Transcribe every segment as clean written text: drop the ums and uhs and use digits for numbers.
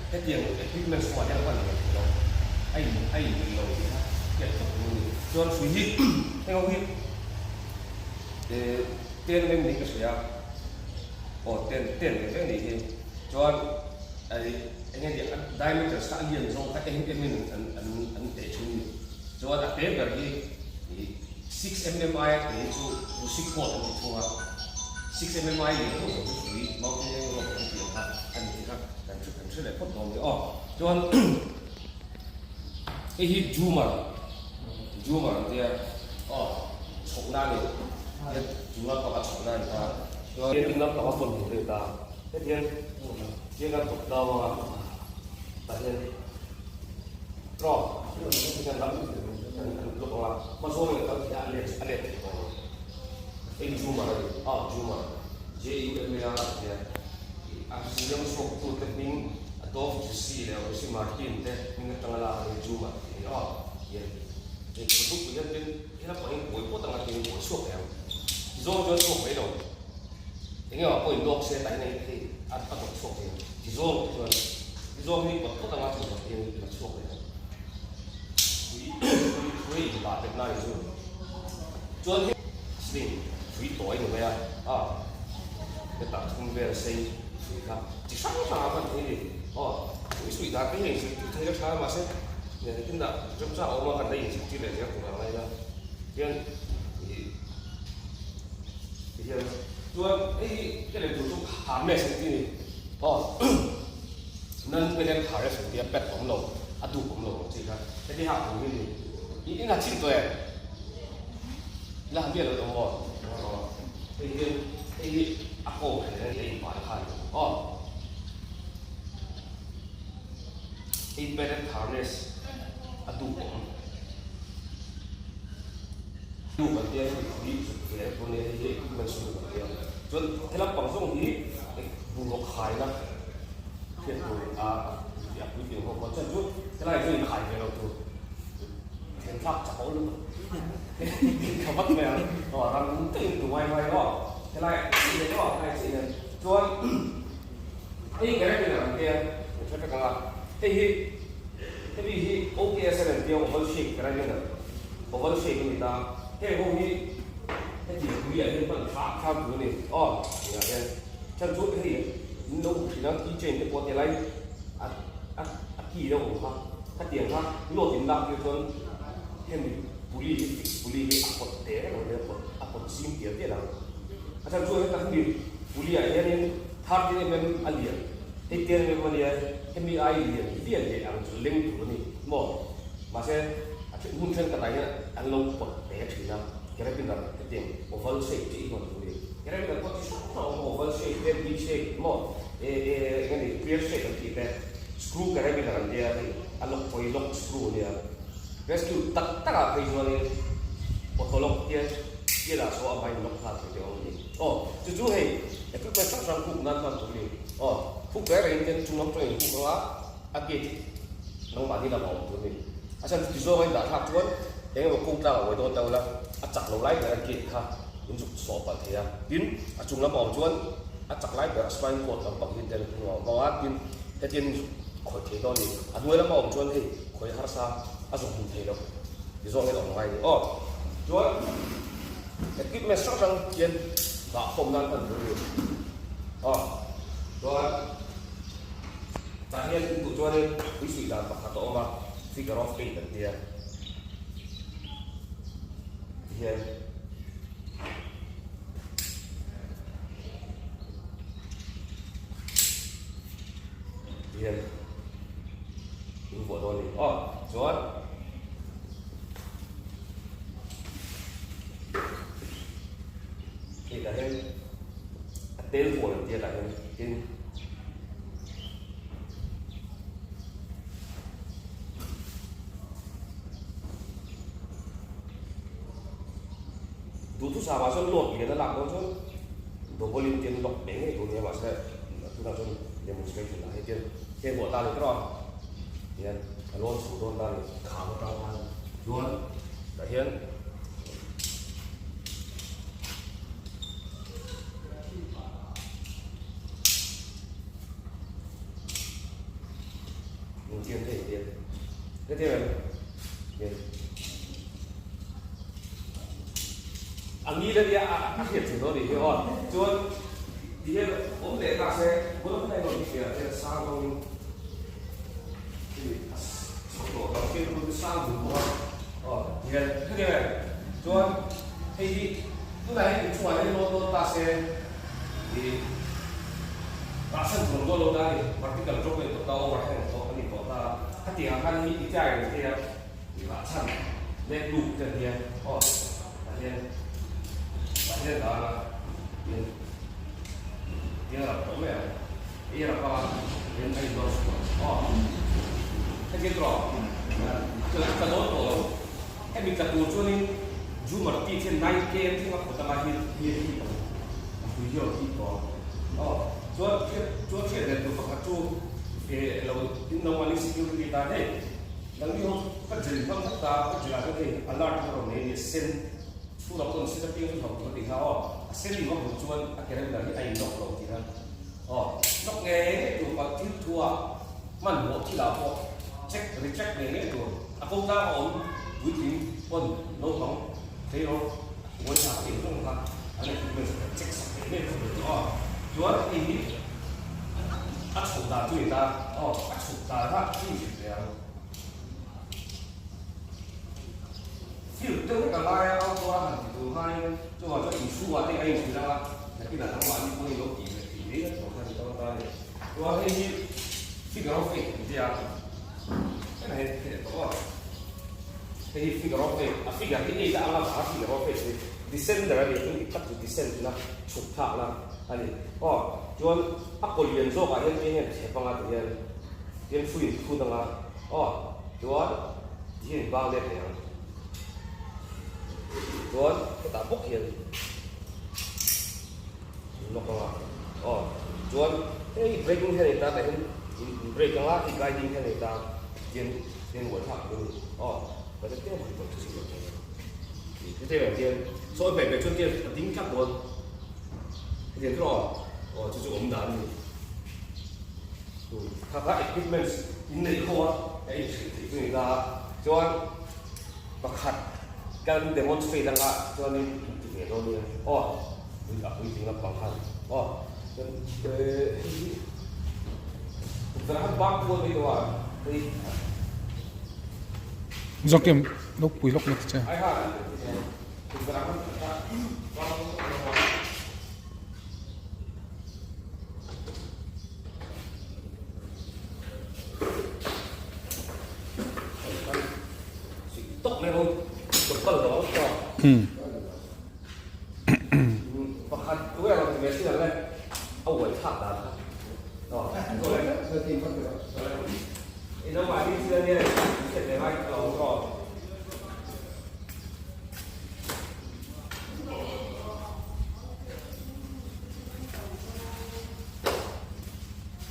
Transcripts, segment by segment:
Hetiang equipment chhuah hian a hman ve thei lo. A in a in mil lo tih kha hriat phawt tur a ni. Chuan hrui hi heng ho hi eh ten em niin ka hria a, aw ten ten ve vek a nih hi. Chuan ai eng nge ni a diameters kha a lian zawng kha eng em in an an an teh thin a ni. Chuan a te ber hi ih 6mm aia te hi chu Rusik coat an ti thung a, 6mm ai lian deuh zawk hi hrui mountaineering rope an tih ang kha a ni tih kha kan hre kan hre leh phawt dawn nia aw. Chuan hei hi Jumar, Jumar an tia aw chhawkna a ni, hian chung lampang a chhawkna a ni ta, chuan ding lampang a vawn tur a ni ta, heti hian hian kan kawt dau ang a, tah hian. Zawng hi kawt phawt anga chhuah hian la chhuak leh ang. Hrui hrui hrui in dah bet lai chu chuan hi sling hrui tawi ni mai a a hetah thum vel sei hrui kha chi hrang hrang a hman thei a ni. Aw hrui suih dan te hi inzir tir thei la tha a mahse engtin dah remchang a awm a kan la inzir tir leh zel tur ang a ila hian ih tihian chuan hei hi ka lem tur chu harness an ti a ni. Aw. Nan pe hian thar e hran tia pet awm lo, a duk awm lo ang chi kha. Heti hak tur hi ni. I in a chim tawh em? Ila han biak lo tawh maw? Aw. Hei hi hei hi a ko kher a ni a inpah na kha a ni. Aw. Hei padded harness a duk awm. Duk an tia hei hi zuk ve tur a nia hei hi equipment chu duk an tia. Chuan helam pang zawng hi bungraw khaina. Hriat tur a a puitling ho pawh chuan chu helai chu inkhai ve lo tur then thlak chak awl lutuk ka vat mai ang aw ram te in tu ngai ngai aw helai chi nen aw helai chi nen chuan hei carabiner an tia in hre vek ang a hei hi hemi hi OKS an tia oval shape carabiner oval shape a ni ta heng ho hi heti pui ah hian hman thlak thlak tur a ni aw tihah hian Chan chu hei min lo hmu thin a, key chain te pawh a ti lai a a a key deuh awm kha, khatiang kha load in lak tir chuan hemi pulley hi fix pulley hi a pawt te reng ang nia pawt a pawt zing tial tial ang. A chan chu heta hemi pulley ah hianin 13 mm a lian, hei 10 mm a nia, hemi ai lian lian leh ang chu leng tur a ni maw? Mahse a then hmun thenkhatah hian an lo pawt te thin a. Carabiner hetiang oval shape chi hi hman tur a ni. Carabiner pawh chi hrang hrang a awm a, oval shape te, V shape maw, e e eng nge ni clear shape an tih te, screw carabiner an tia hei a lock pawh hi lock screw a nia. Rescue tak tak ah phei chuanin auto lock tia tia dah saw a hmain lock nghal thei te awm a ni. Aw chu chu hei equipment hrang hrang hook nan hman tur a ni. Aw hook reng rengin ten chung lam tawngin hook anga a gate nangmahni lamah awm tur a ni. A chhan chu tizawng a indah thlak chuan eng emaw kawng tlang a uai dawn ta ula, a chak lo lai ber a gate kha in zuk sawh palh thei a. Tin, a chung lamah awm chuan a chak lai ber a spine cord lampang hi tel hnung a awm ang a, tin hetiang in zuk khawih thei dawn a ni. A hnuai lamah awm chuan hei khawih harsa a zuk hmu thei lo tizawng hian a awm ngai a ni. Aw chuan equipment hrang hrang hian dah khawm nan hman tur a ni. Aw chuan. Tah hian in duh chuanin pui suih dan pakhat a awm a, figure of eight an tia. Tihian tihian in vuah dawn a ni. Aw chuan hei tah hian a tel hual an tia tah hian tin Duhthusam ah chuan load lian a lak dawn chuan double in tin lock pe ngei tur nia mahse tunah chuan demonstration ah hei tian hei huah ta ni tawh a hian a lawn chho dawn ta ni kham atang khan chuan tah hian Intian hei hian hetiang em hian a ngil a nia a hriat theih dawn nih hi aw chuan ti hian awm leh ta se bula hmun a inawm hi hria hian sang zawngin a chho tawh lo khi bul sang dun bawk a aw ti hian hetiang em chuan hei hi tunah hian inchungah hian lawn dawn ta se Ih Russian tur dawn lo ta a ni, vertical drop a ni tawh ta, overhang tawh a ni tawh ta, khatiang ah khan hi i chai reng thei a, ih chhan leh loop te hian aw tah hian tah hian dah ang a, tin tiang a rap tawh mai ang, i rap a tin a indawn chhuah aw hetiang tawh ka dawn tawh lo, hemi tla tur chuanin Jumar tih hian 9 km thleng a phawt anga hi hi a hip ang. A pui hi a rawn hip tawh a. Aw, chuan hriat chuan hriat leh tur pakhat chu eh lo in lo mahni security tan hei nangni ho ka drill hmang vek ta ka drill ah chuan hei alert hi a rawn nei a ni a sen chhunah pawh an sen apiang chu hlauh tur a ti kha aw a sen in va hmuh chuan a calendar hi a in lock lo tih kha aw lock ngei ngei tur palh thil thu ah hmanhmawh thil ah pawh check recheck ngei ngei tur a ko tlang a awm puitling pawn naupang tleirawl Ngawi thlak thei zawng kha an equipment kan check sak thei mek chu ni aw. Chuan hei hi a chhuk dan chu ni ta aw, a chhuk dan kha hei hrilh ve ang. Field deuh vek a lai a, outdoor a han ti tur khanin chuvang chuan inchhungah te a inhrilh ang a, nakinah nangmahni pawhin lo tih ve tih mai na tur kha ni ta ta a ni. Chuan hei hi figure of eight an tia. Heng hei hei tawh aw. Hei hi figure of eight, a figure hi eight a anga vanga figure of eight hi descender a ni, heng dik tak chu descent na chhuk thlak na a ni. Aw chuan a kaw lian zawk ah hian eng nge thep anga ti hian tian hrui in phut anga aw chuan ti hian in bang let leh ang. Chuan hetah bawk hian Lawk anga aw chuan hei braking hian ei ta tah hian in brake anga hei guiding hian ei ta tian tian uai thlak tur a ni aw ka hre tlem ang tawh chu hetiang ang hian sawi hmeh hmeh chuan tian a ding tlat dawn hetiang chu aw aw chu chu awm dan a ni kha kha equipments in neih ho a a inhrilh theih chu a ni ta chuan Pakhat kan demonstrate anga chuanin in ti ve dawn nia aw pui a puitling lampang khan aw chuan hei hi tukverh han bang kual mai tawh a hei Zawkin lo pui lawk lawk che. Ai ha tukverh han bang kual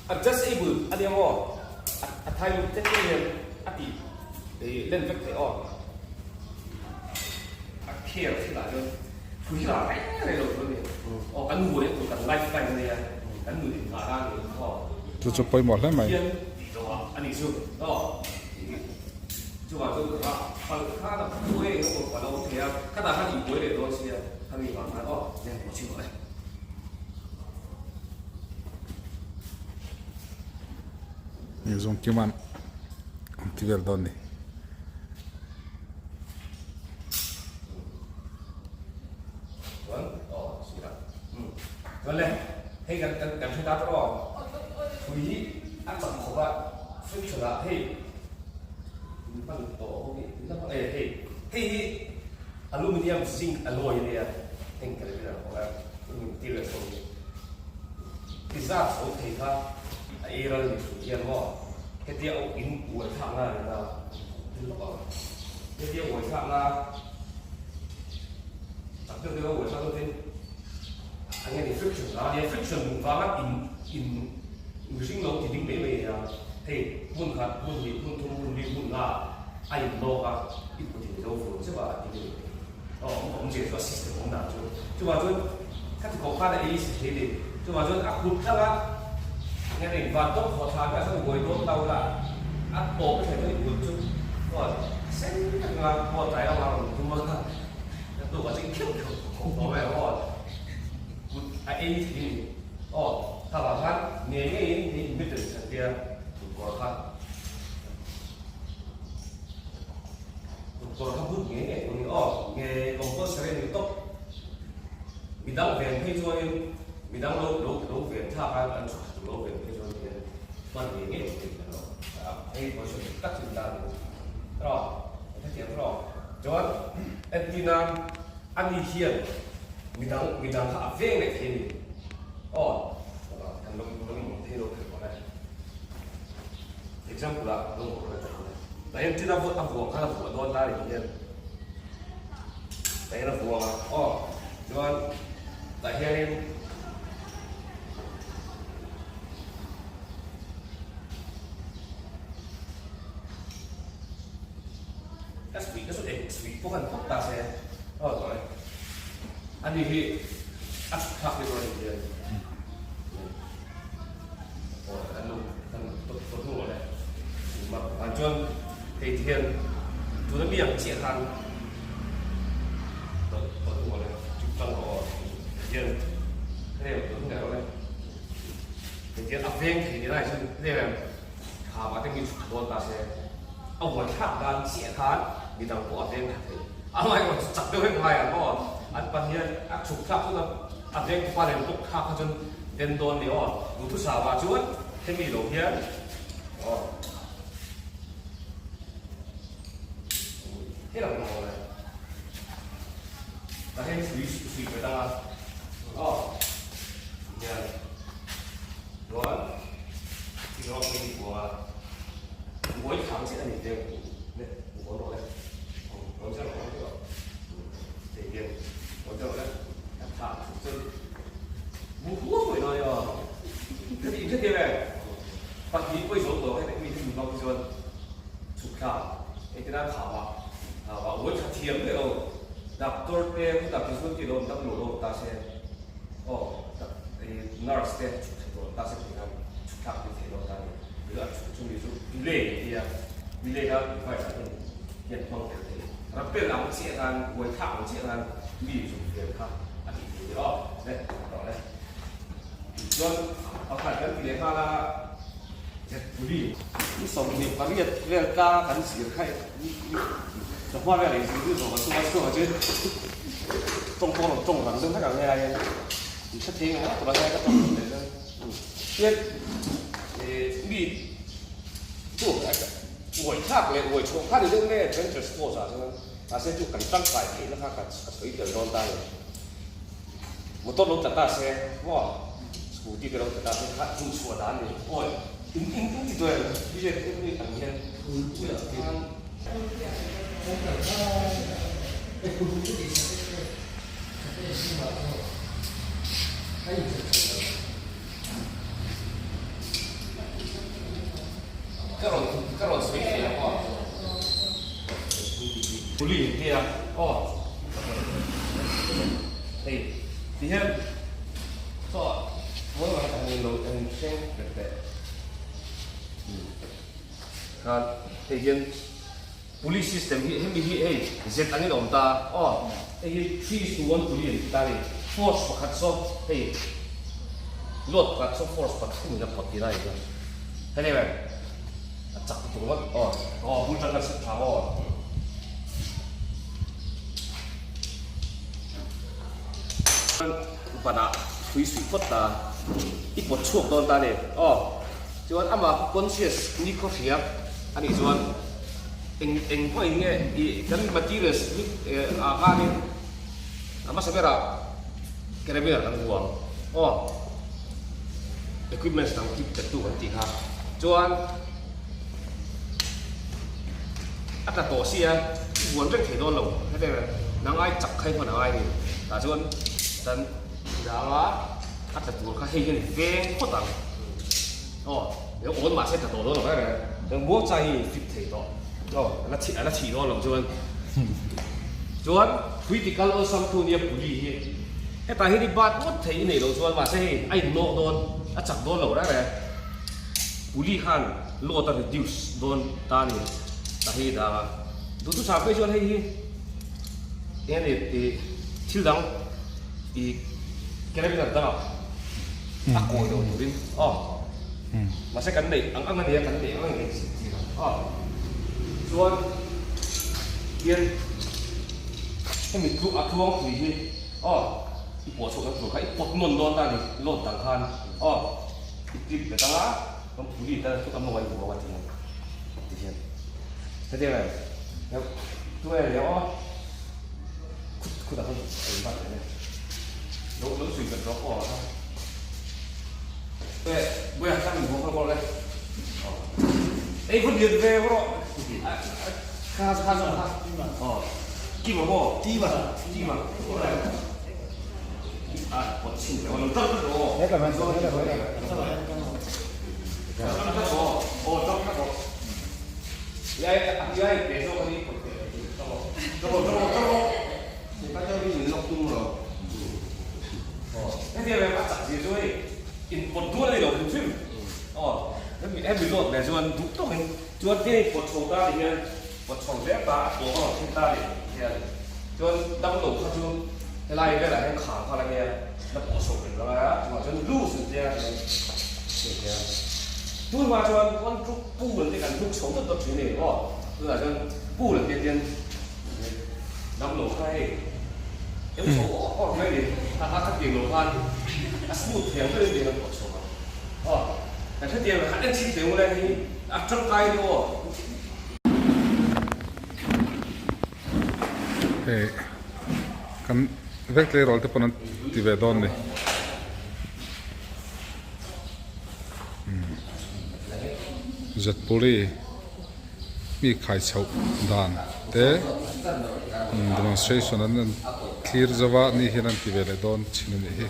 Adjustable a nia maw? A thai lut tlek tlek hian a tih len vek theih aw. A care thil ah chuan thu hi rah reng reng lo tur a ni. Aw kan nuai a tur kan life line a nia kan nun inngah na a ni aw. Chu chu pawimawh hle mai. Pathian tih loh ah a nih chu aw. Chuvang chuan rah palh khan a buai eng emaw palh a awm thei a, khatah khan i buai leh dawn sia khami vang khan aw leng pawh chhin rawh le. Ni zawng kiman an ti vel dawn ni. Chuan aw sira chuan le hei kan kan kan hre ta tawh aw thui hi a chak khawp a friction ah hei in hman tawh ho hi in la hmang e hei hei hi aluminium zinc alloy a nia heng carabiner ah pawh hian in material ho hi i zat chho thei kha a ei ral ni thui hian maw hetia in uai thlak na a ni ta thil lawk ang hetia uai thlak na tak deuh deuh a uai thlak deuh ten a nge ni friction a nia friction vanga in in mihring lo ti ding mai mai a nia hei hmun khat hmun hnih hmun thum hmun li hmun nga a in lawk a i kut in lo vur zeuh a a ti deuh aw awm zia chu a system awm dan chu chuvang chuan ka ti khawp khan a ei si thei ni chuvang chuan a kut tlang a nge ni van tawp khawh thla vel chuan buai dawn lo la. Midang ven phei chuanin midang lo lo lo ven thlak a an chhuk tur lo ven phei chuan hian hman ngei ngei ang tih ka lo hei position dik tak chu ni ta a ni tawh hetiang tawh chuan entir nan ani hian midang midang kha a veng leh thei a ni aw kan lo lo inawm thei lo thei bawk e example ah lo awm rawh e entir a a vuah khan a vuah dawn ta a ni hian. Tah hian a vuang a, aw chuan tah hianin ka suih ka suih eng suih pawh khan phawt ta se aw tawh e ani hi a chhuk thlak hi chuan hian aw an lo kan tawt tawt hnu awle an chuan hei ti hian tuna mi ang chiah khan tawt tawt hnu awle chuk tang rawh aw hian hei tawt hnu leh awle hei ti hian a veng thei ni lai chuan hei em tha mah te mi chhuk tha dawn ta se a huan thlak dan chiah khan midang pawh a veng tha thei amaherawhchu chu chak deuh vek ngai ang aw an pahnih a chhuk thlak chu A veng tupa lem bawk kha kha chuan den dawn ni aw. Duhthusam ah chuan hemi lo hian aw he lam lo le. Ta hian sui sui pe dang a aw hian chuan i rawk mai ni buang a buai thang chiah a ni veng le buang rawh le rawn che rawh rawn che rawh thei hian rawn che rawh le. Mi zuk vel kha a tih theih leh aw le tawh le tichuan pakhat kan ti leh nghal a Zetpuli ni 28 vel tlang a kan zir kha chawhma vel ei zir zir zawh kan tum a chhuak ah chuan tawng pawh rawn tawng rang deuh hlek ang nge ai in hre thei ngawt tawh ang ka tawng leh chuan tian mi chu uai thlak leh uai chhuah kha ni deuh nge adventure sports ah chuan Mahse chu kan tangkai theihna kha ka sawi tel dawn ta a ni. Motor lo tla ta se maw, scooty te lo tla ta se kha hmun chhuah dan a ni. Awi, in in in ti dawn em? DJ te hi ang hian Ka rawn ka rawn sawi thei ang aw. Puli in tia aw. Hei ti hian chaw mawi mai ang in lo en thleng bet teh. Khan hei hian puli system hi hemi hi hei zet angin a awm ta aw. Hei hi 3:1 puli an ti ta a ni. Force pakhat saw hei load pakhat saw force pathum in a pawt tih lai chuan hei ber a chak lutuk ringawt aw aw bul tan kan set tha aw. Banah hrui suih phawt ta i pawt chhuak dawn ta a ni aw. Chuan amah conscious ni khaw hria a nih chuan eng eng pawh in nge i kan materials hi ah khanin a hmasa berah carabiner kan vuang aw equipments dang keep that tu kan tih kha chuan a tla tawh sia i vuan reng thei dawn lo hetiang nang ai chak kha i hman angai a ni tah chuan kan danga A tla tur kha hei hian veng phawt ang. Aw, eng awn mahse tla tawh dawn lo reng reng. Eng muang chang hi fit thei tawh. Aw, a la chhi a la chhi dawn lo chuan. Chuan phui ti kal awlsam tu nia puli hi. Hetah hian i bat ngawt thei i neih loh chuan mahse hei a innawk dawn, a chak dawn lo reng reng. Puli khan load a reduce dawn ta a ni. Tah hi dang a. Duhthusam phei chuan hei hi eng a ni tih thil dang i Calendar dangah a kawi lo turin aw mahse kan neih ang ang a nia kan neih ang ang in zirtir ang aw chuan hian hemi tlu a tluang pui hi aw. I pawh chhuak na tur kha i pawt nawn dawn ta a ni load dang khan aw i clip bet anga chuan pulley te chu a mawng a i vuang a ti hian ti hian hetiang em tunge nia aw khut khut ah khan a in bat leh ania lo lo suih bet rawh aw tunge buia khan in vuang kha le aw ei vut lian ve rawh kha kha kha aw kima maw kima kima Helai velah hian khar nghal a nia, na pawh sawm reng lo a, chuvang chuan loose an tia hian hei hian tun hma chuan one group pool an ti kan hnuk chho dawt dawt thin a ni aw, tunah chuan pool an tia hian dam lo kha hei eng chho awk awk mai a ni, kha kha khatiang lo khan a smooth thiang ber in tiang an pawh chho ang aw, kan hetiang khan en chhin teh ule hei a tangkai a ni aw. Hei kan vek tleirawl te pawn an ti ve dawn ni Zatpuri mi khai chhoh dan te demonstration an thlir zo a ni hian an ti ve leh dawn thin a nih hi.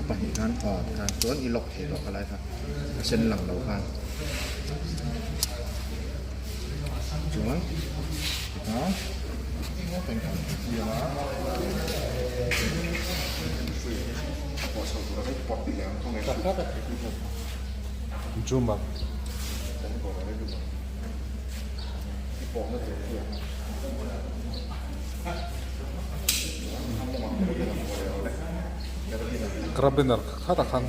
Pahnih khan aw tikhan chuan i lock thei tawh khalai kha a sen lang lo khan chuan tikhan Jumar. Carabiner khat a khan.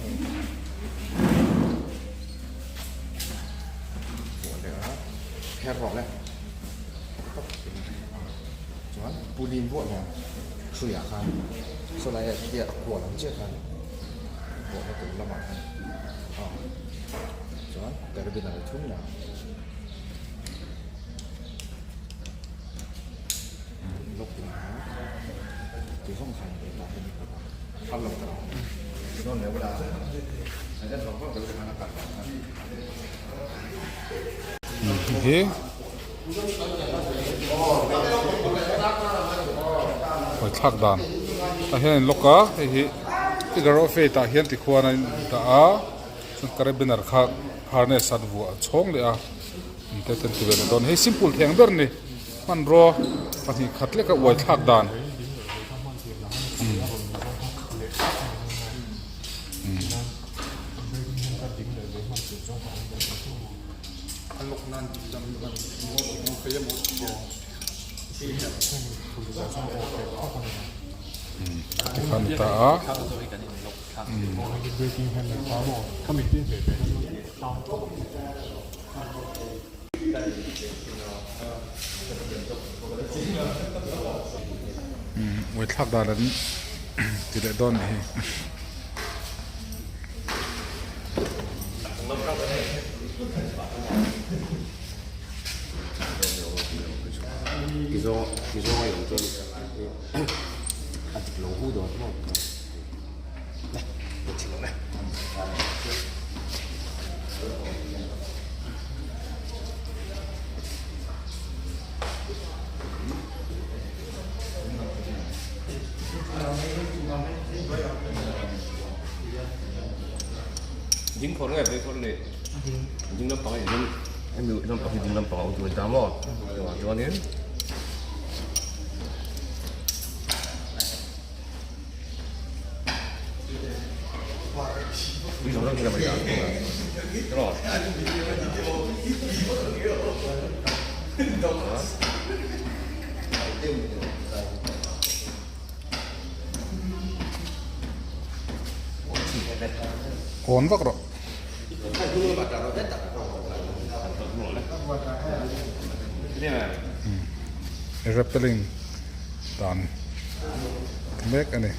Hi hawi thlak dan tah hian a in lock a hei hi figure of eight ah hian tikhuan a in dah a chuan carabiner kha harness an vuah chhawng leh a. Engte ten ti ve leh dawn hei simple thei ang ber a ni hmanraw pahnih khat leka uai thlak dan tikhan a ta a. Umm thlak dan an ti leh dawn a nih hi. Ding khawr nge vei khawr ni ding lampang a in Hemi lampang hi ding lampang a awm tur a ni ta maw? Chuvang chuanin Tui zawng zawng hi lam a ni ta. Kawn vak rawh. Rappelling dan mek a ni.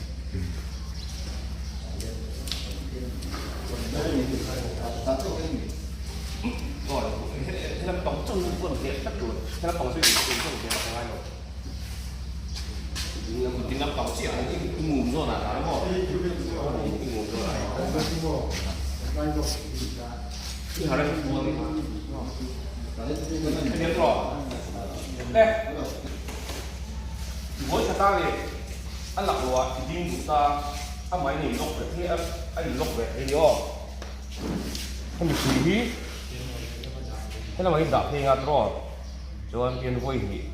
Chuan pian vawi hnih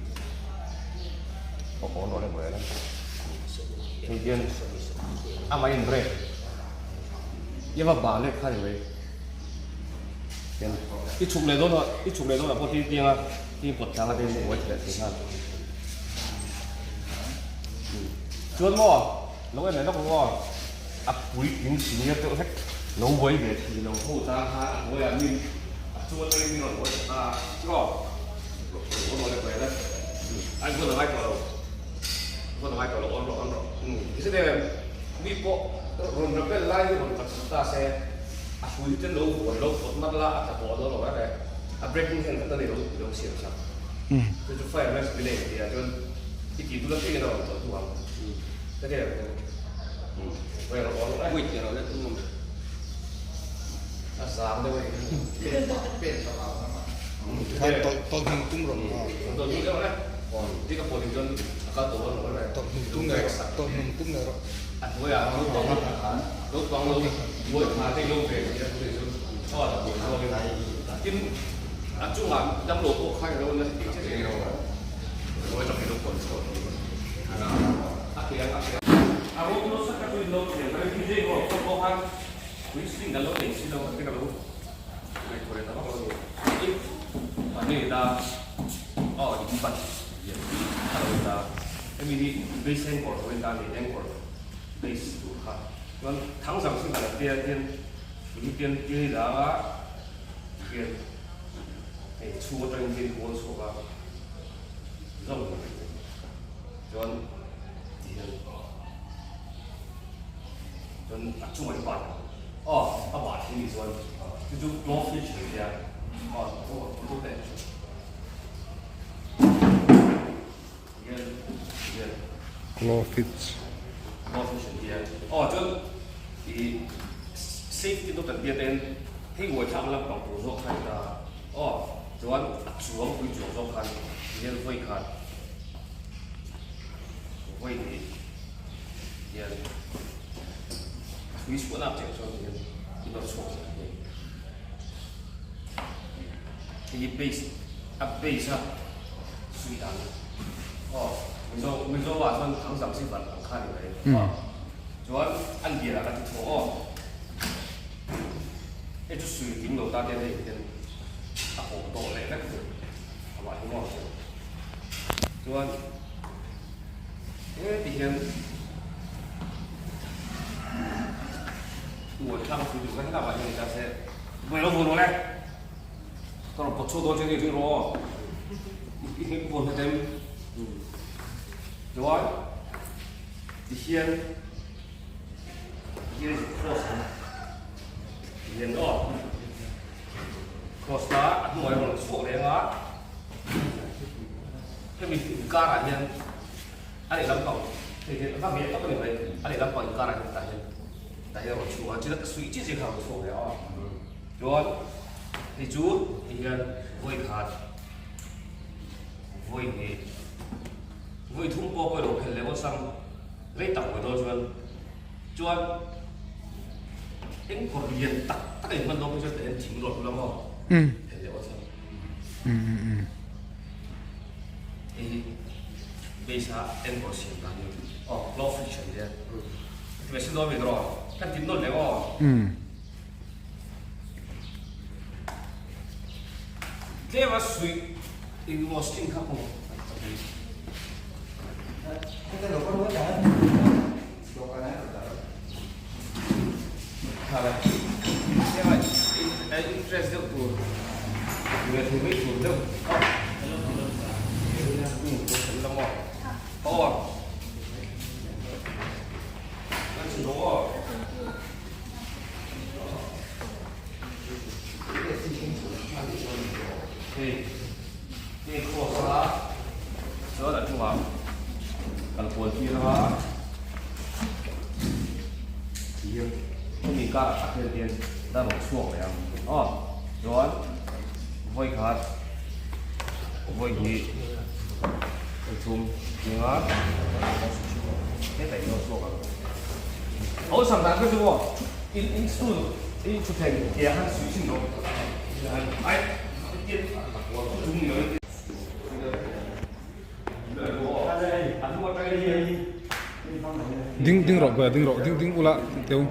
aw awn awle buai la hei hian amah in break i va bah lek kha ni mai hian i chhuk leh dawn a i chhuk leh dawn ah pawh tin tiang a tin kawt tlang a te hian uai leh thei nghal chuan maw lo en leh lawk ang aw a puitling senior deuh hlek lo uai ve thei lo ho tan kha a hnuaiah mi a chung atangin mi rawn uai ta ta chu aw awn awle buai la ai buan a ngai tawh lo buan a ngai tawh lo awn rawh awn rawh ti se em mi pawh rawn rebel lai hi rawn tla chhuk ta se a hrui hi ten lo vuan lo pawt mat la a tla pawh dawn lo reng reng a breaking hian khat a nei lo lo siam sak chu chu fireman's belay a tia chuan i tih duh la piangin a rawn tawlh duh ang. A rawng nasa ka tuin lo thlen ka ring zing ho khaw pawh khan windscreen kan lo nei si lo te ka lo ngaihtuah leh ta vak lo a ni. I ni ta aw in ban lian hi a lo ta hemi hi base anchor ho in ta ni anchor base tur kha chuan thang zang sin dan te hian tui pian pian i dang a hian hei chhung atangin hian kawl chhuak a zawng chuan ti hian chuan a chungah hi bat aw a bat hi ni chuan chu chu claw fish ni sia aw aw te hian hian claw fish claw fish ni sia aw chuan i safety dawt an biat en hei uai thlak lampang tur zawk kha ni ta aw chuan a chuang pui chuang zawk khan hian vawi khat Vawi hnih hian thui chhuah lak chiah chuan hian i nawr chhuak thei a ni. Hei hi base a base a sui dan aw Mizo Mizo ah chuan thangzam si van ang kha a ni mai aw chuan a lian ah ka ti thaw aw hei chu sui tling lo ta te hei hian a hawh tawh leh vek thei amah hi maw. Chuan heti hian uai thlak a pui duh kha helaiah hian ni ta se buai lo vun awle ka rawn pawt chhuak dawn che ni ring rawh aw i hming vawn hnatem chuan tihian here is cross tihian aw Cross a a hnuai rawn chhuak leh anga hemi inkarah hian a lehlam pang hei hi va hmel tak a ni mai a lehlam pang inkarah hian tah hian tah hian a rawn chhuak a chila ka suih chiah chiah kha a rawn chhuak leh a chuan hei chu hei hian vawi khat vawi hnih vawi thum pawh pawh i lo phelh leh awlsam rei tak vawi dawn chuan Chuan eng kawr lian tak tak a inhman dawn phei chuan tah hian thing rawt ula maw? Hei leh aw chuan. Hei hi base a anchor siam dan hi aw low friction te ti ve si dawn ve tawh kan tin nawn leh aw. Tlem a suih engemaw string kha pawh interest deuh tur ve thei mai tur deuh aw Hei hei cross a chuan a chungah kal kual tir a tihian hemi kar a tel hian a rawn chhuak leh ang aw chuan vawi khat vawi hnih vawi thum tinga hetah in rawn chhuak ang ho sam dan kha chu maw in in stool in thutthleng ke ah khan suih chin rawh ai Ding ding rawh ding rawh ding ding ula teu.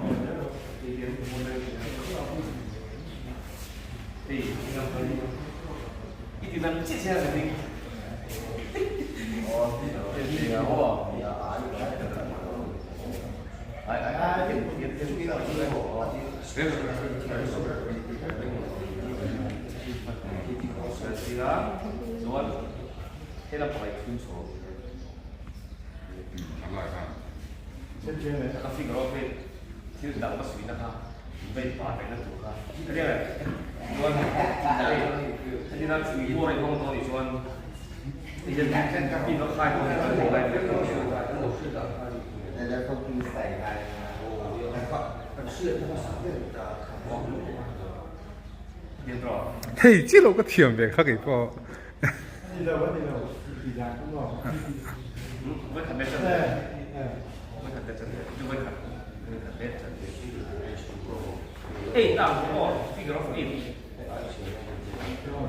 Hei chi lo ka thiam ve kha kei pawh.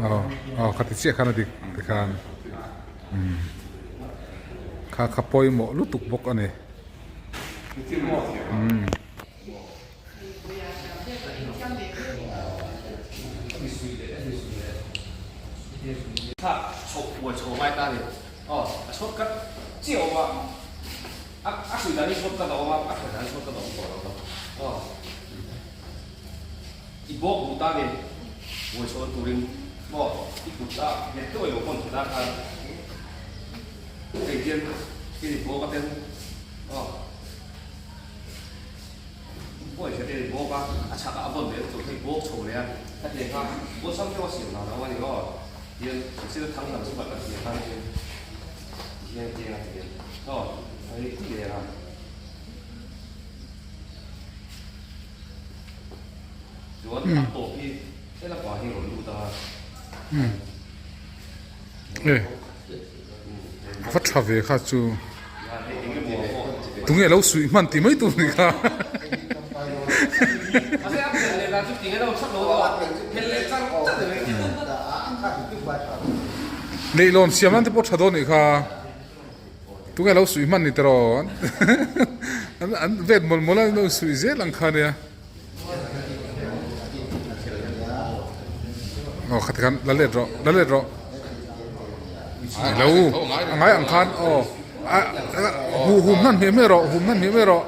Aw aw khati chiah khan a dik tikhan umm kha kha pawimawh lutuk bawk a ni umm. I bawk duh ta nen buai chhawn turin maw i kut a nghet deuh emaw pawn thla khan hei hian i bawk a ten aw buai hret i bawk a a chhak ah a vawn leh lutuk hei bawk chho leh a ka ti kha awlsam deuh a siam dan lo a ni aw hian thil thang lam chu kan ti khan hian hian tiang a ti hian aw hei ti leh a. A va tha ve kha chu tunge lo suih hman tih mai tur ni kha. Leihlawn siam nan te pawh tha dawn nih kha. Tunge lo suih hman ni tiraw an an vet mawlh mawlh a an lo suih zel ang kha nia. Aw khati khan la let rawh la let rawh lo a ngai ang khan aw a hu hum hman hmiah hmiah rawh hum hman hmiah hmiah rawh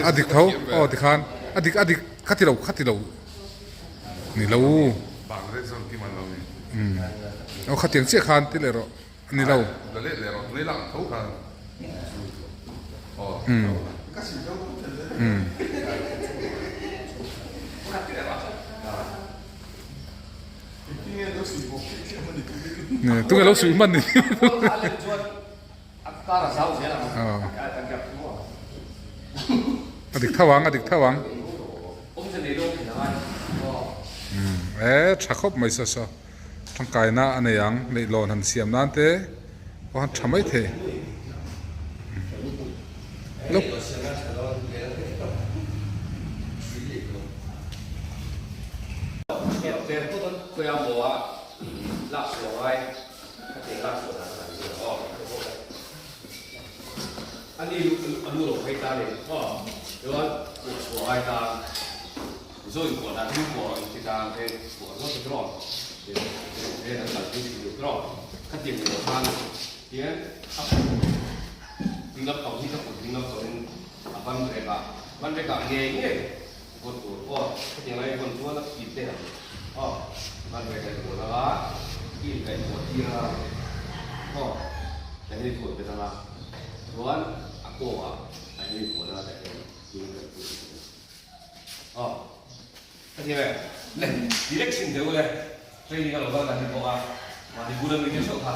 a dik tho aw tikhan a dik a dik khati lo khati lo. Ni lo. Umm. Aw khatiang chiah khan ti leh rawh. Ni lo. Umm. Umm. Tunge lo suih hman ni. A dik tho ang, a dik tho ang. Umm e tha khawp mai saw saw tangkaina a nei ang leihlawn han siam nan te pawh han tha mai thei. Khawiah maw a lak chhuah ngai khatiang lak chhuah dan kha an zir aw. A ni a lu lo phei ta ni aw. Chuan kuah chhuah ngai ta Mizo in kuah dan lu kuah in ti ta ang te kuah zawt te tawh te an kal pui thin deuh tawh khatiang ni lo khan hian a kut ding lampang hi ka kut ding lampangin a ban rek ah ban rek ah ngei ngei Vawn tur aw, hetiang lai vawn chuan a phit te ang aw, van ve kaih bual anga i inkaih bual tir anga aw, ka hei bual bet anga chuan a kawngah a hei bual anga ka hei i inkaih bual tir anga aw, hetiang e le direction deuh le training a lo kal kan ni bawk a mahni bula mi te theuh kha.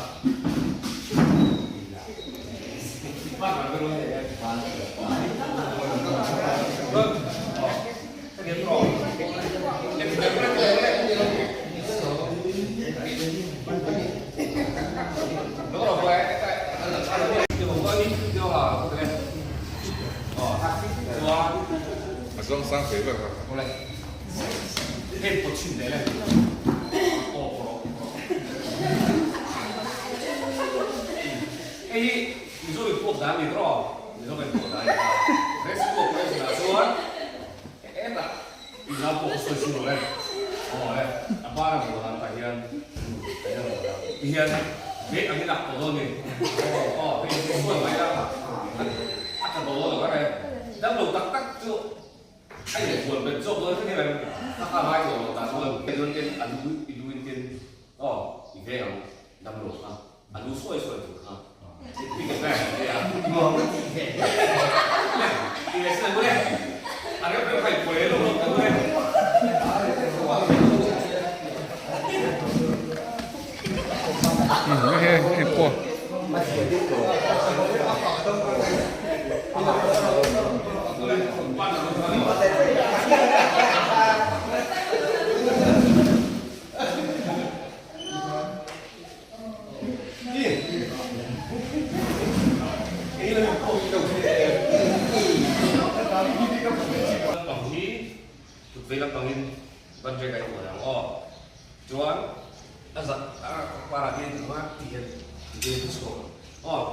A zawng sang thei ber kha. Hei hi Mizo in puak dan a ni tawh aw, Mizo kan puak dan a ni ta. Rescue operation ah chuan hetah inzau pawh ka sawi chhung lo e. Aw e, a ban a bual ang tah hian tah hian a bual ang. Ti hian bag angin a ak tawh dawn a ni. Aw, hei hi sawi mai a, a tla tawh dawn lo kar e. Damlo tak tak chu a inbual bet zawk dawn hret em, a kha ngai tawh lo tah chuan. Chuan ten a lu i lu in ten aw i veng ang damlo kha. A lu sawi sawi tur kha i ti ve a. Ti ve se le. A rem rem kha i pawh lo lo ta le. Hei hei pawh. Lampang hi kut vei lampangin ban rek a inbual ang aw. Chuan a zah a parah hian engmah ti hian ti hian ka chhuak ang aw.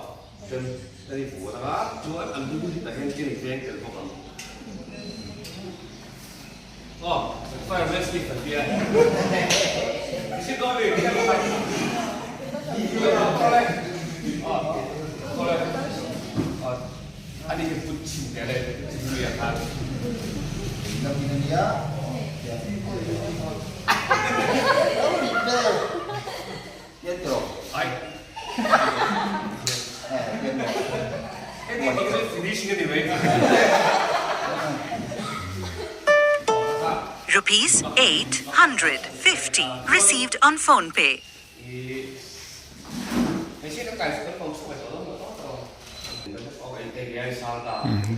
Chuan kan inbual ang a, chuan an lu hi tah hian ken veng tel bawk ang. Aw, fire rescue kan tia. Isi dawn ni, tia ka Kawle. Aw, kawle. Aw, ani hi put chin te le, chi a khan. Ai. Heti bang chu finishing a ni mai. Rupees 850 received on PhonePe.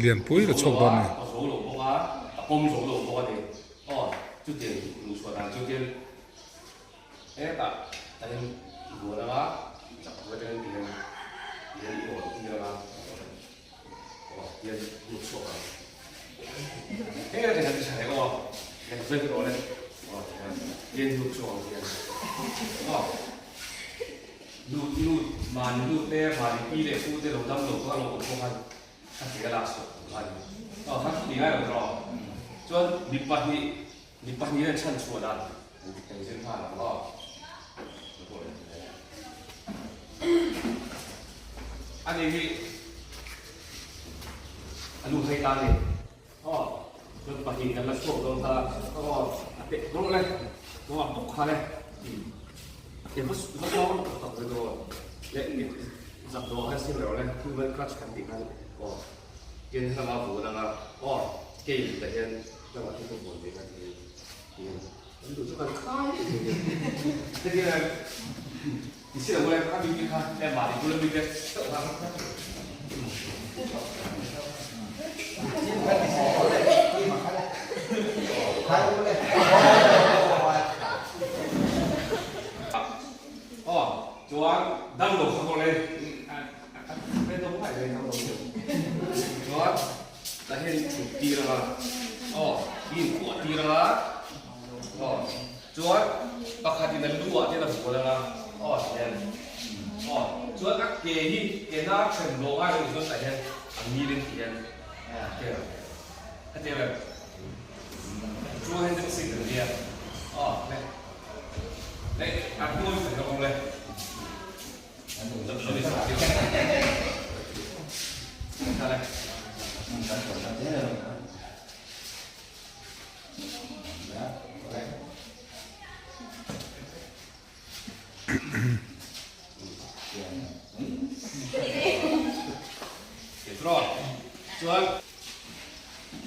Lianpui la chhuak dawn a ni. Hetah kan in bual anga chak tak atangin ti hian ti hian i awn tir anga aw ti hian lut chhuak ang. Heng atang hian ti tha leh aw leh vek rawh le aw ti hian ti hian lut chhuak ang ti hian aw lut lut mahni lut te mahni pi leh pu te lo dam lo kha lo awm pawh khan a ti a lak chhuak tur kha a ni aw kha ti ngai lo tawh chuan mi pahnih Mi pahnih an chhan chhuah dan eng zir nghal ang aw. Ani hi a lu thei ta ni. Aw, chuan pahnih kan la chhuak dawn ta. Aw, a teh rawh le. Aw, a bawk kha le. A ke va va sawng tak tak le aw. Le zak dawh khan sim rawh le. Human crutch kan tih khan aw. Ken hlama vun anga aw kei tah hian hlama hi ka vuan ve kha ti hian an duh chu kan khai heti hian ti si lo le kha mi te kha e mahni bula mi te chauh kha aw chuan damlo kha kawr le Chuan tah hian in chhut tir anga aw i inkuah tir anga aw chuan pakhat. Pakhatin a lu ah te a vual anga aw hian aw chuan a ke hi ke nar then lawng ai lo chuan tah hian a ngil in ti hian ke hetiang em 200 seat an nia aw le le a hnuai kan lo le Chuan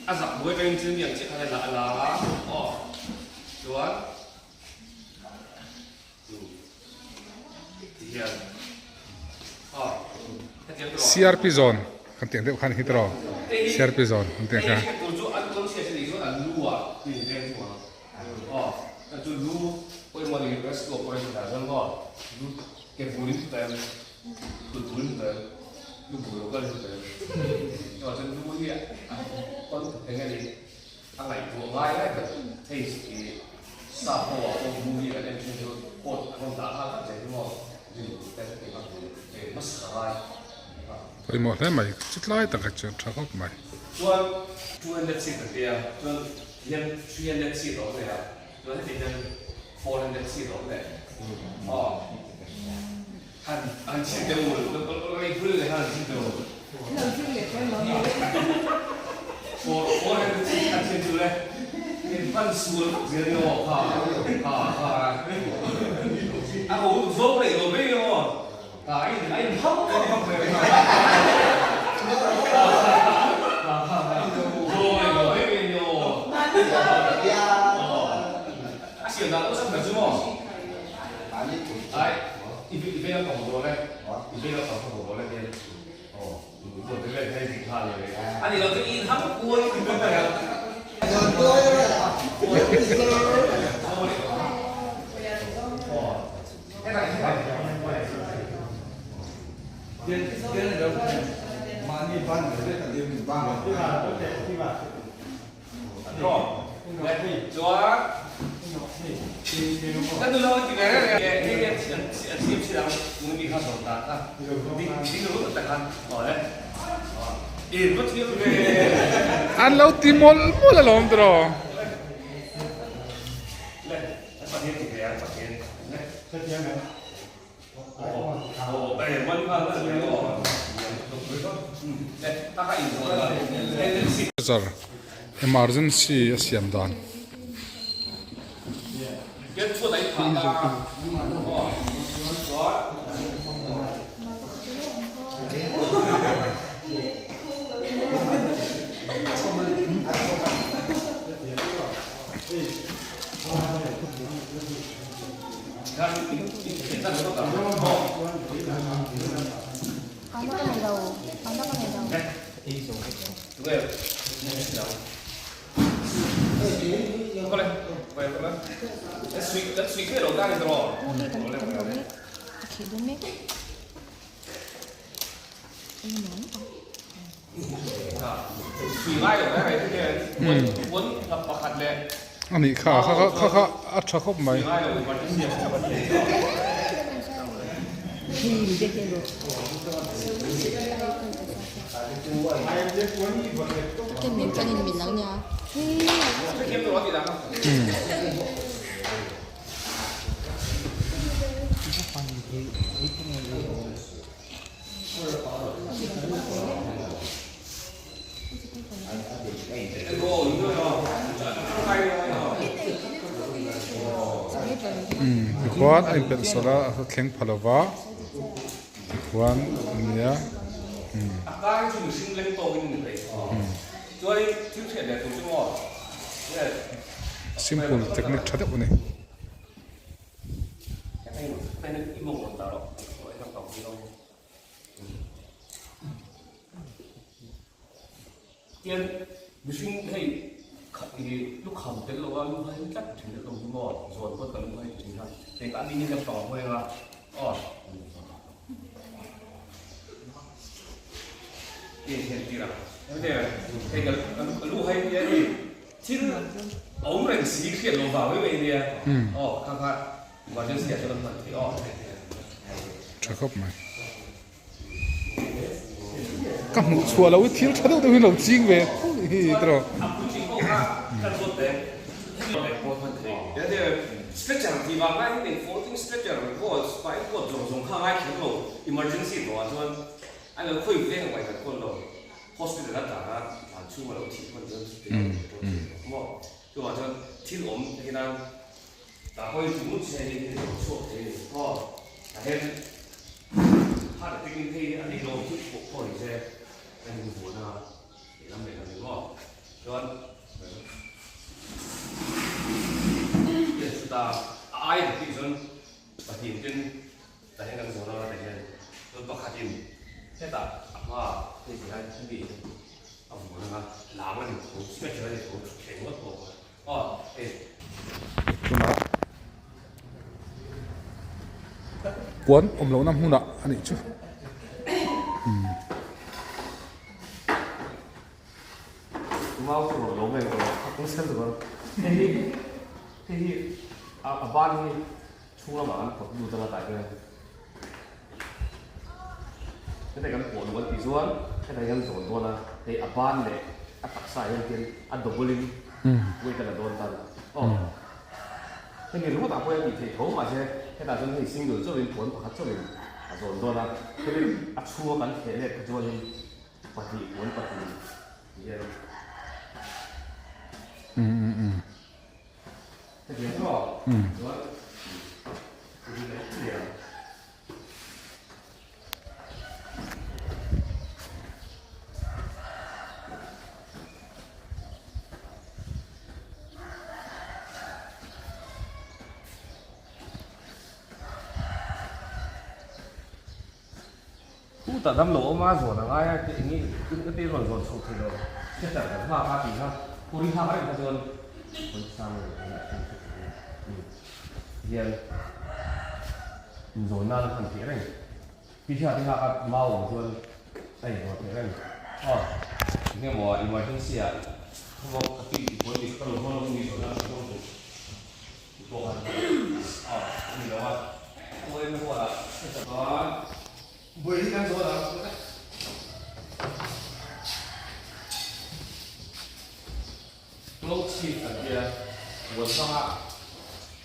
a zak buai atangin thil mi ang chiah khan a la a aw chuan CRP zawn kan tih ang deuh khan hi tiraw CRP zawn kan tih ang kha. A ngaihtuah ngai lai tak hei i sap ho ah pawh movie kan en thin chu coat an rawn dah nghal vek zel hi maw rin te tih kha ve hmasa ngai a. Pawimawh hle mai, chutlai tak hi chu tha khawp mai. Chuan 200 seat an tia, chuan tihian 300 seat a awm leh a, chuan heti hian 400 seat a awm leh aw han han chhit deuh ul rei hul leh han chhit deuh ul 400 seat han chhit chu le in hman sual vak zel ni aw kha kha kha a ho zawk rei lo mai aw kha a in a in hau vak vak zel kha kha kha zawk rei lo mai ni aw a siam dan awlsam ber chu maw ai I vei a pang dawn e, i vei a pang ho dawn e hian aw buat te vel hian dik nghal ni mai. A ni lo chu i inham kual i ti mai a. Chuan ka nu lo ti ve reng reng hei an siam si ang tuna mi kha zawm dan kha dik ding lo tak khan aw le in va thiam ve an lo ti mawlh mawlh alawm tiraw le an pathian ti ve ang pathian le Emergency a siam dan. A nih kha kha kha kha a tha khawp mai. Tikhuan a inpelh sawlh a a thleng pha lova tikhuan a nia simple technique tha deuh a ni. Tian mihring hei i lukham tel lo a lu hai tlat thin deuh lo hi maw zawn pawt ka lu hai thin a hei ka ni in pang hawi anga aw tian hian tira hei ka lu hai tia ni thil awm reng si hriat lo vang mai mai nia aw kha kha. Emergency ah chuan an hman theih aw. Tha khawp mai. Ka hmuh chhuah loh hi thil tha deuh deuh hi lo ching ve tho hi tiraw. Stretcher tih vang lai hian eng folding stretcher pawh spine cord zawng zawng kha a ngai kher lo emergency tawh ah chuan a lo khawi veng a ngaihdan kawn lo hospital a tlan a tlan chhung a lo thih hman chuan maw chuvang chuan thil awm hian Ka hawi chu che hi hei lo chhuak thei a ni aw. A hen heart attack in hei a ni lo chu pawh pawh ni se a in vuan a lehlam lehlam ni maw chuan chuta a ai a tih chuan pahnih ten tah hian kan zawn a tah hian chuan pakhat in hetah a hma hei ti hian hemi a vuan anga lam a ni tho stretcher a ni tho thleng ngawt bawk a. Tunah puan awm lohna hmunah a nih chu. Weight a la dawn tan aw. Hemi ringawt ah pawh hian tih theih tho mahse hetah chuan hei single chauhin puan pakhat chauhin a zawn dawn a, hemi a chhunga kan thleh let kha chuanin pahnih puan pahnih ti hian hetiang chu aw chuan Chutah dam lo awm a zawn a ngai a tih eng nge ka te rawn zawn chhoh theih loh theatre kan nghak a tih kha puri nghak reng kha chuan hawi sang lo hian inzawn nan han tih reng pi hriat te nghak a mau awm chuan a inzawn theih reng aw eng emaw emergency ah khawvawk ka tui tih pawn ka lo hawn lo mi zawn nan ka zawng duh tih pawh khan aw a ni lo a khawi emaw ah chuan Buai hi kan zawn ang. Cloth sheet an tia puan hmanga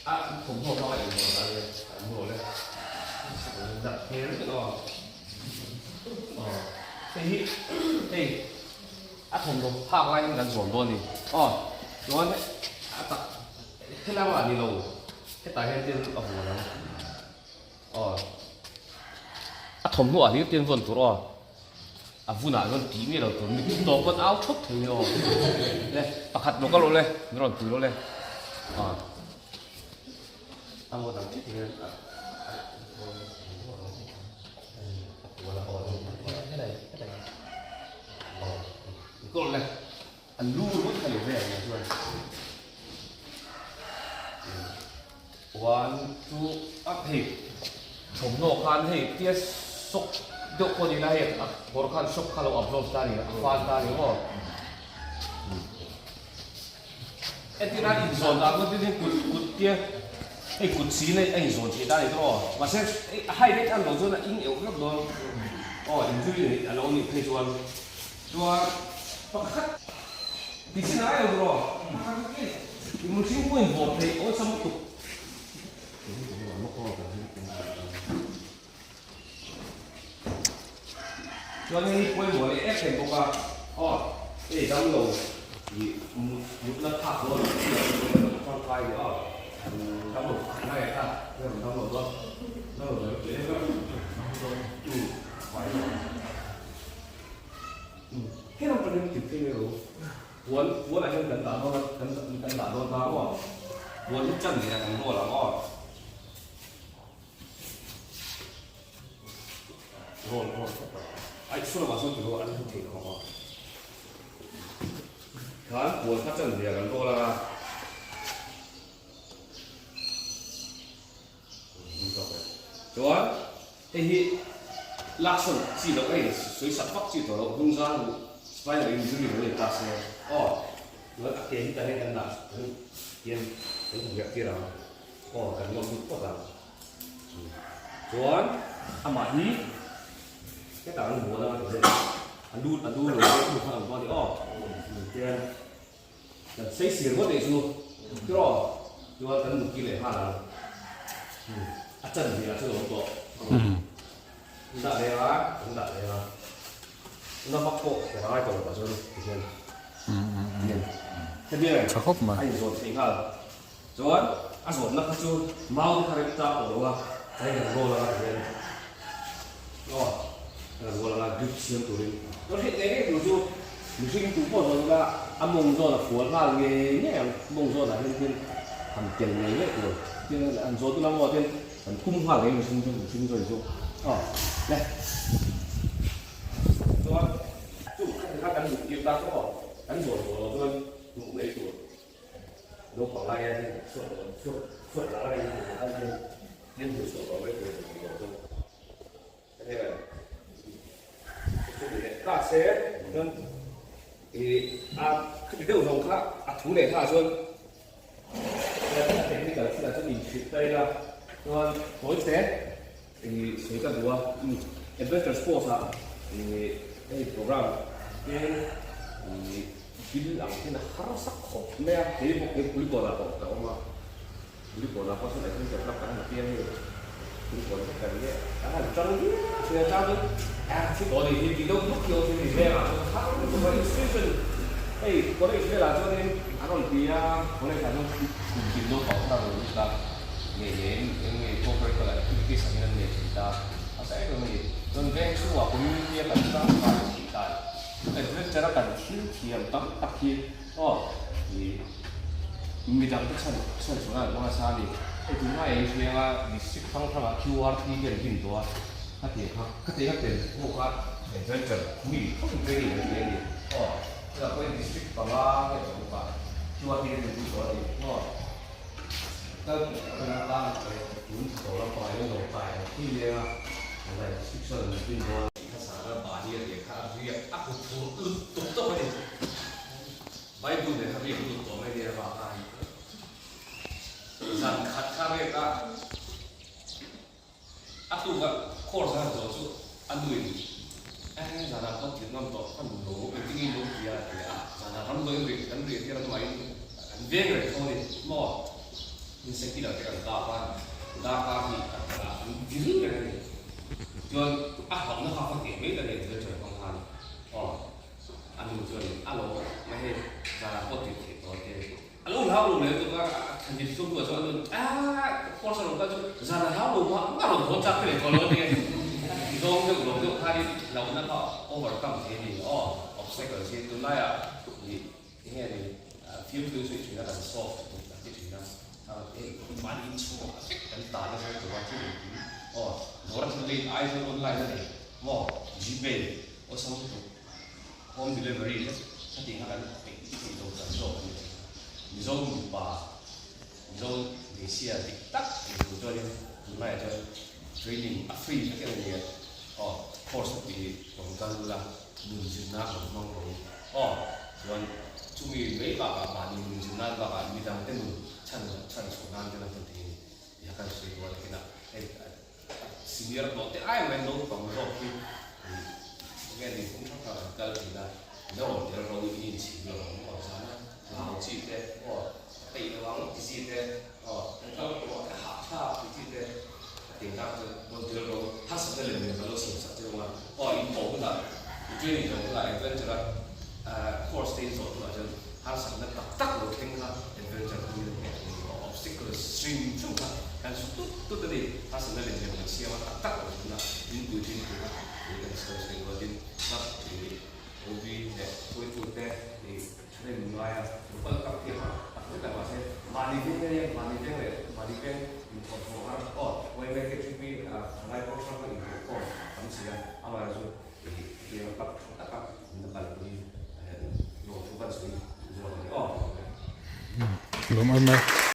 a thawmhnaw hmanga inhawr dan hi an hmu le dak hmel vek aw aw hei hi hei a thawmhnaw phak lai hian kan zawn dawn a ni aw chuan a tak helai ah ni lo hetah hian tin a vuan ang aw a thawmhnaw ah hlir te an vawn tur aw. A vunah chuan tih miah lo tur mit tawp pawn au thawp thei ni aw. Le pakhat lo ka lo le min rawn pui lo le. A a maw dang thit hian a a kual a aw helai helai aw ka lo le a lu ringawt kha lo ve ang chuan one two up hei thawmhnaw khan hei tia sock deuh pawh ni la hei a kawr khan sock kha lo absorb ta ni a fal ta ni maw entir nan inzawn dan pawh tin kut kut tia hei kut si in a inzawn theih ta ni tawh aw mahse hei a hai vek an lo chuan a ing euh vek dawn aw injury a lo nih phei chuan chuan pakhat ti chin ai lo tawh aw. I mihring pawhin vawt theih awlsam lutuk. Chuan hei hi pawimawh leh em em bawk a, aw hei damlo ih mutna phak dawn ang chi ah chuan a tangkai leh aw damlo pakhat lai ah khan hei rawn damlo dawn damlo dawn teh em em fai dawn hei ram pahnih tip phei mai ro. Puan puanah hian kan dah dawn a, kan kan dah dawn ta maw? Puan hi chan leh kan rual ang aw. Roll roll phawt a. Ai chhun lamah chuan tilo an hmu thei lo ang aw. Khan puan kha chan leh kan rual ang a. Chuan hei hi laksawn chi loh hei sawi sak vak chi tawh loh hnung zang spinal injury lo nei ta se aw chuan a ke hi tah hian kan dah hian kan hmu hliah tir ang. Aw kan lawm lut phawt ang. Chuan amah hi hetah an bual anga ti a lu a lu lo chu khan ang chuan aw tian kan sei sir ngawt ei chu tiraw chuan kan mut ki leh nghal ang a chan ve ah chuan a awm tawh an dah leh a an dah leh a na vak pawh kher a ngai tawh lo ah chuan tihian hemi a inzawt theih nghal. Chuan a zawtna kha chu mau te kha rem chak tawh lo a, tlai kan roll anga ti hian aw kan roll anga drip siam turin chuan hriat ngei ngei tur chu mihring tu pawh zawt ila a mawng zawn a fual nghal ngei ngei ang, mawng zawnah hian thil han tel ngei ngei tur tin an zawt ila maw tin kan kum nghal ngei mihring chu mihring zawih chu aw le chuan chu khati kha kan luh tir ta chu aw kan zawt zawh loh chuan hmuh mai tur. Naupang lai hian hei chhuat chhuat chhuat lah lai hian hian hian hian hmuh chhuah tawh mai tur a ni tawh chuan hei chu ni leh ta se chuan ih a khati deuh zawng kha a thu leh kha chuan technical thil ah chuan inhrilh ta ila chuan tawi te ih sawi ka duh a adventure sports ah ih hei program te ih. Thil ang hian a harsa khawp mai a, kei bawk hi Kulikawnah pawh ka awm a, Kulikawnah pawh sawn adventure club kan han piang hei, Kulikawn vek kan nia, kan han tang viau thin a, tang in ah thi tawh a nih hi tih deuh vak hi a awm thin a ni, vengah chuan har lutuk a, institution hei college velah chuanin an rawn ti a, college ah chuan kum tin naupang kha a rawn lut a, ngei ngei in eng nge co-curricular activities angin an nei thin ta, a sa em em a ni, chuan veng chhungah community a kan tangkai thih dan. Adventure a kan thil thiam tam tak hi aw ih midang te chhan chhan chhuah nan hmang asa a ni. Hei tunlai ah hian a district hrang hrang ah QRT te an din tawh a, khatiang kha khatiang a tel pawh kha adventure mi thawk in training an nei a ni aw. Chutah pawhin district panga nge paruk ah QRT te an din tawh a ni aw. Kal pawh a tan tun tawh lampangah hian lo kai ang khi leng a, tunlai district sawn an din dawn. Ka zana mahni a riak kha a riak a kut thur lut tuk tawp a ni. Bible nen kha riak lut tawh mai nia vang a ni. Zan khat kha riak a, a tuk a course a han zawh chu a nuin eh zanah pawh tir ngam tawh ka nu lo engtin nge lo ti a ti a, zanah ram dawin riak kan riak hian an mahin an veng reng tho a ni maw. Insect killer te kan kap a, darkar hnih khat khat ah an dil reng a ni. Chuan a hlauhna kha va hneh mai ta nen adventure hmang khan aw a nu chuan a lo mai hei zanah pawh tirh theih tawh te a lo hlau lo leh lutuk a a thlan in sum hnuah chuan a nu aaa course a rawn kal chu zanah hlau lo mah mah rawn haw chak leh tawh lo a nia zawng deuh lo deuh khanin hlauhna kha overcome thei a ni aw obstacles hi tunlaiah ih Enge ni fiamthu sawi thin a kan soft tuk kan ti thin a, mahni inchhungah vek kan tan nasa lutuk a thil engkim aw dawr a thil lei Aizawl online a nei maw Gpay awlsam lutuk home delivery te khatiang kha kan peih theih lo tan zawk a ni. Mizo mipa Mizo hmeichhia dik tak ni tur chuanin tunlaiah chuan training a free vek em ania aw course a tih rawn kal ula nun zirna rawn hmang rawh u aw chuan chumi mai bakah mahni nun zir nan bakah midangte nun chhan chhan chhuah nan te la hman thei a ni tih kha kan sawi duh a nakinah hei senior hlawh te ai mai naupang zawk hi enge ni kawng hrang hrang an kal thin a narawm tel ro in inchhir lo ang maw zana hlau chi te aw peih lo ang ti chi te aw kan kal tawh a hah thlak ti chi te a ti tak chu rawn tel ro harsatna lem lem kan lo siam sak che awm a aw in pawh hunah i training zawh hunah adventure a course te in zawh hunah chuan harsatna tak tak lo thleng kha adventure hmangin a hneh thei a obstacles hrim hrim kha kan su tut tut a ni harsatna lem lem kan siam a tak tak lo thleng a min pui thin tur kha tih kan sawi sawi rualin club tih OB leh hruaitute tih Thahnem ngai a, local club te kha tak zet a mahse mahni veng te nia mahni veng leh mahni veng inthawhthawh har aw YMA KHP thalai pawh hrang hrang inthawhkhawm tam si a, amaherawhchu ih hetiang club tha taka min la kalpui lawmthu kan sawi zawk a ni aw. Lawm em e.